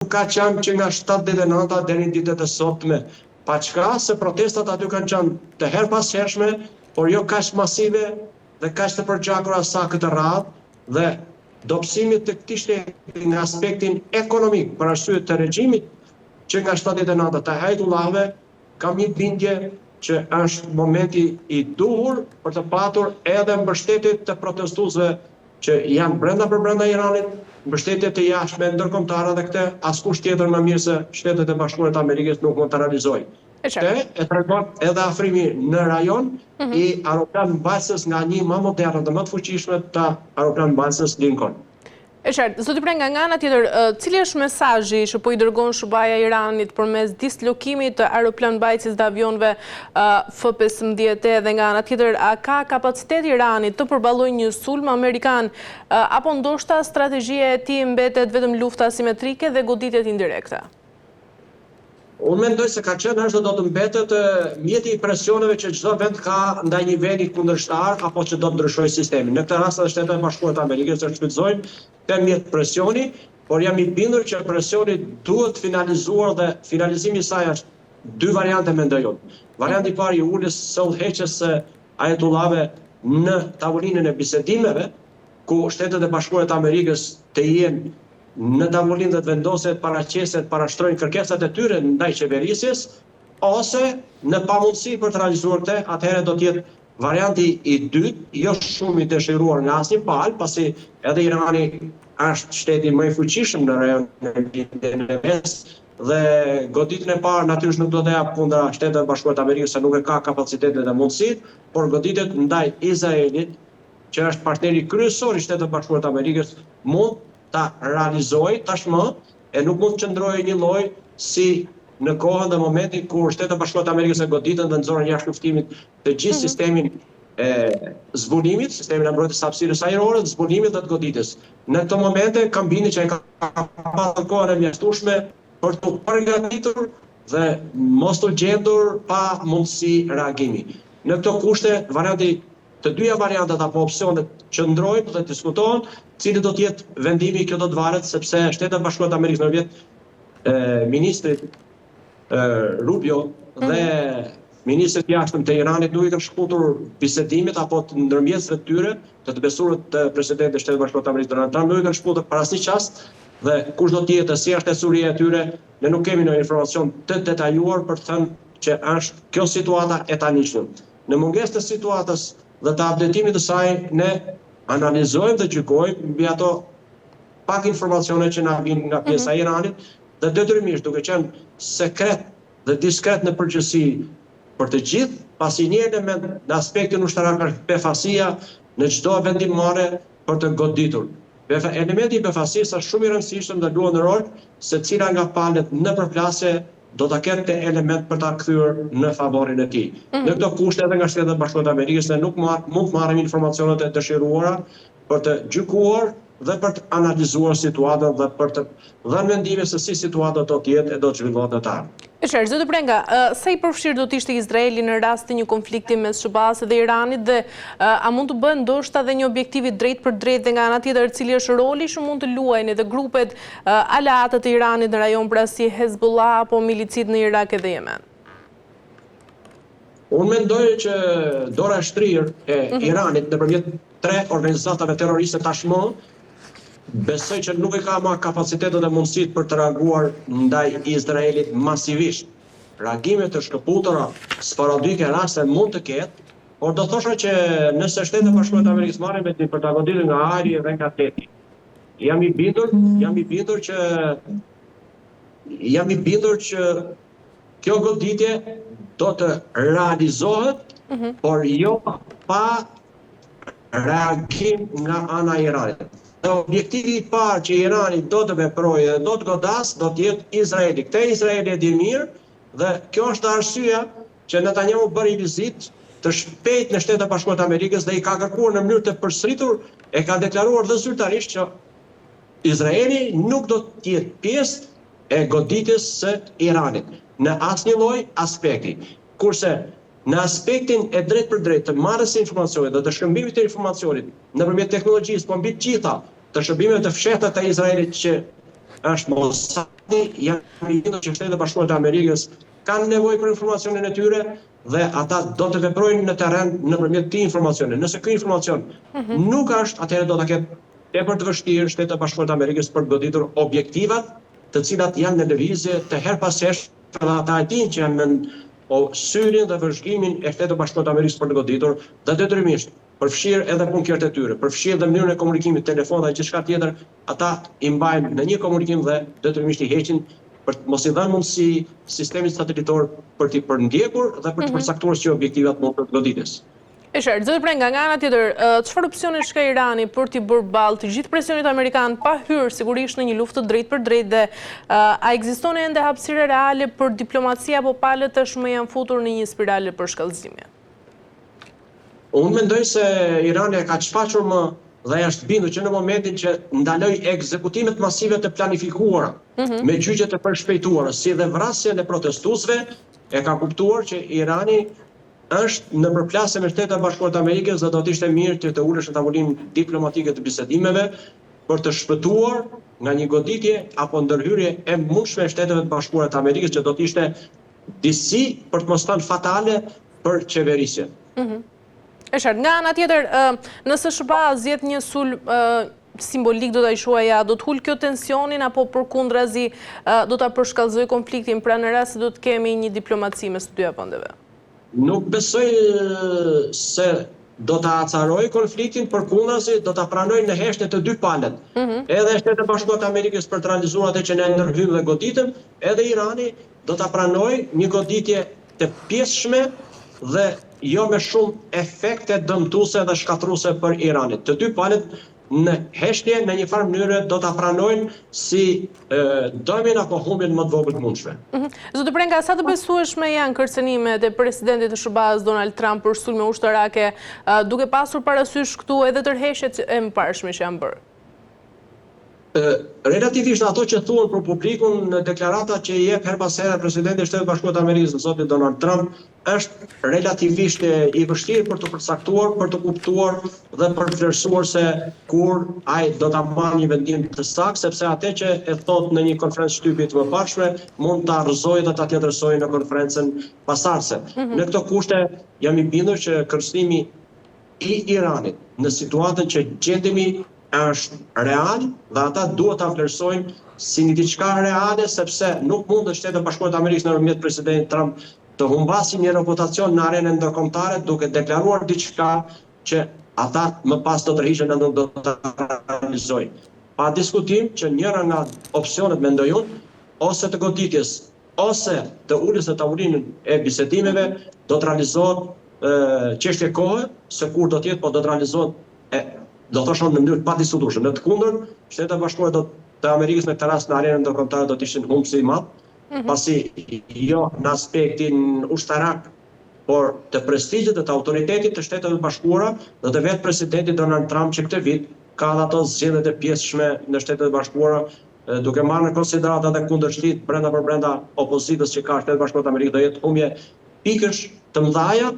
Ka qenë që nga 79-a deri në ditët e sotme. Paçka se protestat aty kanë qenë të herëpashershme, por jo kaq masive dhe kaq të përgjakura sa këtë radhë dhe dobësimit të këtij shteti nga aspektin ekonomik për arsye të regjimit që nga 79-a të Ajatollahëve, kam një bindje që është momenti i duhur për të patur edhe mbështetje të protestuesve që janë brenda për brenda Iranit, mbështetje të jashtme ndërkombëtare dhe këtë askush tjetër më mirë se Shtetet e Bashkuara të Amerikës nuk mund ta realizojë. Këtë e tregon edhe afrimi në rajon i aeroplanmbajtëses nga një më moderne dhe më të fuqishme të aeroplanmbajtëses Lincoln. E qartë. Zoti Prenga, nga ana tjetër, cili është mesazhi që po i dërgon SHBA-ja Iranit përmes dislokimit të aeroplanmbajtëses dhe avionëve F-15E dhe nga ana tjetër, a ka kapacitet Irani të përballojë një sulm amerikan, apo ndoshta strategjia e tij mbetet vetëm lufta asimetrike dhe goditjet indirekte? Unë mendoj se ka qenë, është dhe do të mbetet mjeti i presioneve që çdo vend ka ndaj një vendi kundërshtar apo që do të ndryshojë sistemin. Në këtë rast edhe Shtetet e Bashkuara të Amerikës e shfrytëzojnë këtë mjet presioni, por jam i bindur që presioni duhet finalizuar dhe finalizimi i saj është dy variante mendoj unë. Varianti i parë i uljes së udhëheqjes së ajatollahëve në tavolinën e bisedimeve, ku Shtetet e Bashkuara të Amerikës të jenë në tavolinë dhe të vendosen të paraqesin, të parashtrojnë kërkesat e tyre ndaj qeverisjes, ose në pamundësi për të realizuar këtë, atëherë do të jetë varianti i dytë, jo shumë i dëshiruar nga asnjë palë, pasi edhe Irani është shteti më i fuqishëm në rajonin e Lindjes së Mesme dhe goditjen e parë natyrisht nuk do ta japë kundra Shteteve të Bashkuara të Amerikës se nuk e ka kapacitetet dhe mundësitë, por goditjet ndaj Izraelit, që është partneri kryesor i Shteteve të Bashkuara të Amerikës, mund ta realizojë tashmë e nuk mund të qëndrojë njëlloj si në kohën dhe momentin kur Shtetet e Bashkuara të Amerikës e goditën dhe nxorën jashtë luftimit të gjithë sistemin e zbulimit, sistemin e mbrojtjes së hapësirës ajrore, të zbulimit dhe të goditjes. Në këto momente kam bindje që ai ka pasur kohën e mjaftueshme për t'u përgatitur dhe mos t'u gjendur pa mundësi reagimi. Në këto kushte, varianti Të dyja variantet apo opsionet qëndrojnë dhe diskutohen, cili do të jetë vendimi kjo do të varet sepse Shtetet e Bashkuara të Amerikës nëpërmjet ministrit Rubio dhe ministrit të jashtëm të Iranit nuk i kanë shkëputur bisedimet apo të ndërmjetësve të tyre, të të besuarit të presidentit të Shteteve të Bashkuara të Amerikës Donald Trump nuk i kanë shkëputur për asnjë çast dhe kush do të jetë e si është ecuria e tyre, ne nuk kemi ndonjë informacion të detajuar për të thënë që është kjo situata e tanishme. Në mungesë të situatës dhe të updatimit të saj, ne analizojmë dhe gjykojmë mbi ato pak informacione që na vijnë nga pjesa e Iranit dhe detyrimisht duke qenë sekret dhe diskret në përgjithësi për të gjithë, pasi një element në aspektin ushtarak është befasia në çdo vendimmarrje për të goditur. Elementi i befasisë është shumë i rëndësishëm dhe luan rol se cila nga palët në përplasje do ta ketë këtë element për ta kthyer në favorin e tij. Në këto kushte edhe nga Shtetet e Bashkuara të Amerikës ne nuk mund të marrim informacionet e dëshiruara për të gjykuar dhe për të analizuar situatën dhe për të dhënë mendime se si situata do të jetë e do të zhvillohet në të ardhmen. E qartë, zoti Prenga, sa i përfshirë do të ishte Izraeli në rast të një konflikti mes SHBA-së dhe Iranit dhe a mund të bëhet ndoshta dhe një objektiv i drejtpërdrejtë dhe nga ana tjetër cili është roli që mund të luajnë edhe grupet aleate të Iranit në rajon pra si Hezbollah apo milicitë në Irak edhe Jemen? Unë mendoj që dora e shtrirë e Iranit nëpërmjet tre organizatave terroriste tashmë besoj që nuk e ka ma kapacitetet dhe mundësitë për të reaguar ndaj Izraelit masivisht. Reagime të shkëputura, sporadike raste mund të ketë, por do thosha që nëse Shtetet e Bashkuara të Amerikës marrin vendim për ta goditur nga ajri dhe nga deti, jam i bindur, jam i bindur që jam i bindur që kjo goditje do të realizohet, por jo pa reagim nga ana e Iranit. Dhe objektivi i parë që Irani do të veprojë dhe do të godasë do të jetë Izraeli. Këtë Izraeli e di mirë dhe kjo është arsyeja që Netanyahu bëri vizitë të shpejtë në Shtetet e Bashkuara të Amerikës dhe i ka kërkuar në mënyrë të përsëritur, e ka deklaruar dhe zyrtarisht që Izraeli nuk do të jetë pjesë e goditjes së Iranit në asnjë lloj aspekti. Kurse në aspektin e drejtpërdrejtë të marrjes së informacionit dhe të shkëmbimit të informacionit nëpërmjet teknologjisë, po mbi të gjitha të shërbimeve të fshehta të Izraelit që. është Mossadi, jam i bindur që Shtetet e Bashkuara të Amerikës kanë nevojë për informacionin e tyre dhe ata do të veprojnë në terren nëpërmjet këtij informacioni. Nëse ky informacion nuk është, atëherë do ta ketë tepër të vështirë Shtetet e Bashkuara të Amerikës për të goditur objektivat të cilat janë në lëvizje të herëpashershme dhe ata e dinë që janë nën syrin dhe vëzhgimin e Shteteve të Bashkuara të Amerikës për të goditur dhe detyrimisht përfshirë edhe bunkerët e tyre, përfshirë dhe mënyrën e komunikimit, telefon dhe gjithçka tjetër, ata i mbajnë në një komunikim dhe detyrimisht i heqin për të mos i dhënë mundësi sistemit satelitor për t'i përndjekur dhe për të përcaktuar si objektivat mund të goditjes. E qartë, zoti Prenga, nga ana tjetër, çfarë opsionesh ka Irani për t'i bërë ballë të gjithë presionit amerikan pa hyrë sigurisht në një luftë të drejtpërdrejtë dhe a ekziston ende hapësira reale për diplomaci apo palët tashmë janë futur në një spirale përshkallëzimi? Unë mendoj se Irani e ka shfaqur më dhe është bindur që në momentin që ndaloi ekzekutimet masive të planifikuara me gjyqe të përshpejtuara, si dhe vrasjen e protestuesve, e ka kuptuar që Irani është në përplasje me Shtetet e Bashkuara të Amerikës dhe do të ishte mirë që të ulesh në tavolinë diplomatike të bisedimeve për të shpëtuar nga një goditje apo ndërhyrje e mundshme e Shteteve të Bashkuara të Amerikës që do të ishte disi, për të mos thënë fatale, për qeverisjen. E qartë, nga ana tjetër, nëse SHBA zgjedh një sulm simbolik do ta quaja, do të ulë kjo tensionin apo përkundrazi do ta përshkallëzojë konfliktin, pra në rast se do të kemi një diplomaci mes të dyja vendeve? Nuk besoj se do ta acarojë konfliktin, përkundrazi do ta pranojnë në heshtje të dy palët. Edhe Shtetet e Bashkuara të Amerikës për të realizuar atë që ne ndërhymë dhe goditëm, edhe Irani do ta pranojë një goditje të pjesshme dhe jo me shumë efekte dëmtuese dhe shkatërruese për Iranin. Të dy palët në heshtje në një farë mënyre do ta pranojnë si dëmin apo humbjen më të vogël të mundshme. Zoti Prenga, sa të besueshme janë kërcënimet e presidentit të SHBA-s Donald Trump për sulme ushtarake, duke pasur parasysh këtu edhe tërheqjet e mëparshme që janë bërë? Relativisht ato që thuhen për publikun në deklaratat që i jep herë pas here presidenti i Shteteve të Bashkuara të Amerikës, zoti Donald Trump, është relativisht i vështirë për të përcaktuar, për të kuptuar dhe për të vlerësuar se kur ai do ta marrë një vendim të saktë, sepse atë që e thot në një konferencë shtypi të mëparshme mund ta rrëzojë dhe ta tjetërsojë në konferencën pasardhëse. Në këto kushte jam i bindur që kërcënimi i Iranit në situatën që gjendemi është real dhe ata duhet ta vlerësojnë si një diçka reale, sepse nuk mund të Shtetet e Bashkuara të Amerikës nëpërmjet presidentit Trump të humbasin një reputacion në arenën ndërkombëtare duke deklaruar diçka që ata më pas do tërhiqen dhe nuk do ta realizojnë. Pa diskutim që njëra nga opsionet, mendoj unë, ose të goditjes ose të uljes në tavolinën e bisedimeve do të realizohet çështje kohe se kur do të jetë, po do të realizohet e do të thosha në mënyrë të padiskutueshme. Në të kundërt, Shtetet e Bashkuara do të Amerikës në këtë rast në arenën ndërkombëtare do të ishin humbësi i madh, pasi jo në aspektin ushtarak, por të prestigjit dhe të autoritetit të Shteteve të Bashkuara dhe të vetë presidentit Donald Trump që këtë vit ka dhe ato zgjedhjet e pjesshme në Shtetet e Bashkuara, duke marrë në konsideratë edhe kundërshtitë brenda për brenda opozitës që ka Shtetet e Bashkuara të Amerikës, do jetë humbje pikësh të mëdha.